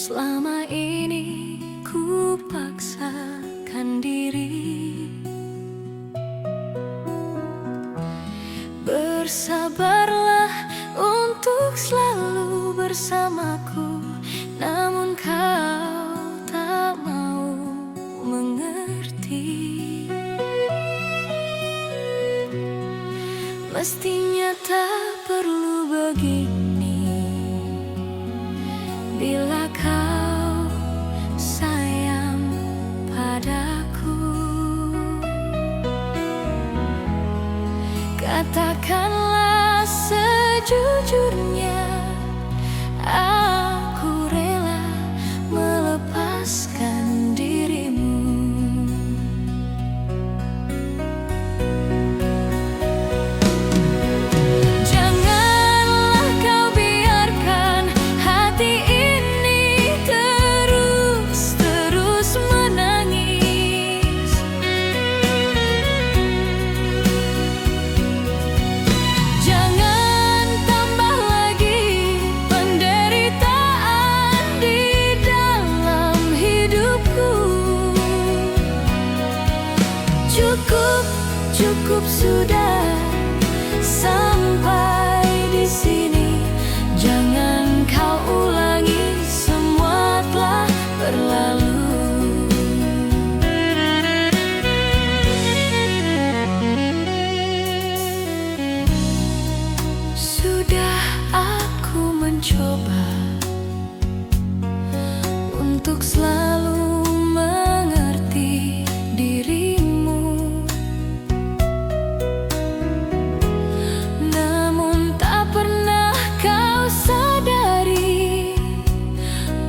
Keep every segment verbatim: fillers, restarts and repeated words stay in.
Selama ini ku paksakan diri bersabarlah untuk selalu bersamaku, namun kau tak mau mengerti. Mestinya tak perlu begini. Bila kau sayang padaku, katakanlah sejujurnya, aku rela melepaskan dirimu. Janganlah kau biarkan hati ini terus-terus menangis. Jangan tambah lagi penderitaan di dalam hidupku. Cukup, cukup sudah sampai di sini. Jangan kau ulangi, semua telah berlalu. Sudah aku mencoba untuk selalu mengerti dirimu, namun tak pernah kau sadari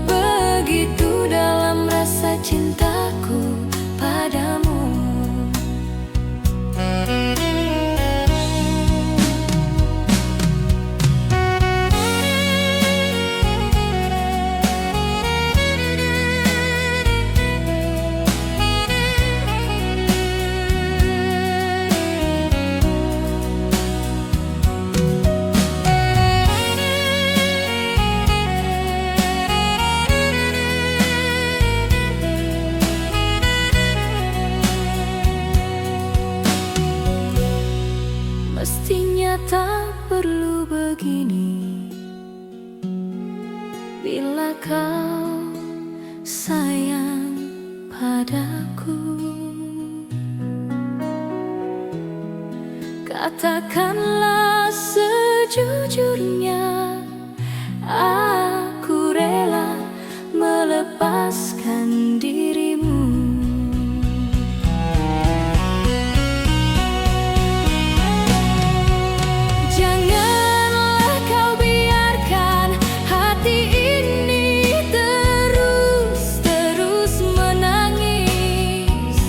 begitu dalam rasa cintaku padamu. Mestinya tak perlu begini. Bila kau sayang padaku, katakanlah sejujurnya, aku rela melepaskan dirimu. Janganlah kau biarkan hati ini terus-terus menangis.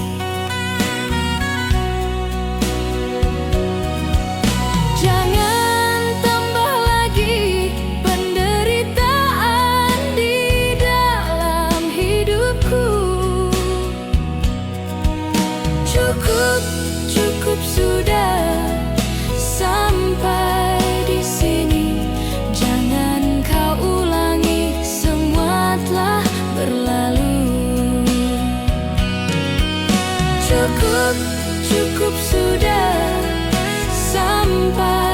Jangan tambah lagi penderitaan di dalam hidupku. Cukup, cukup sudah sampai di sini. Jangan kau ulangi, semua telah berlalu. Cukup, cukup sudah sampai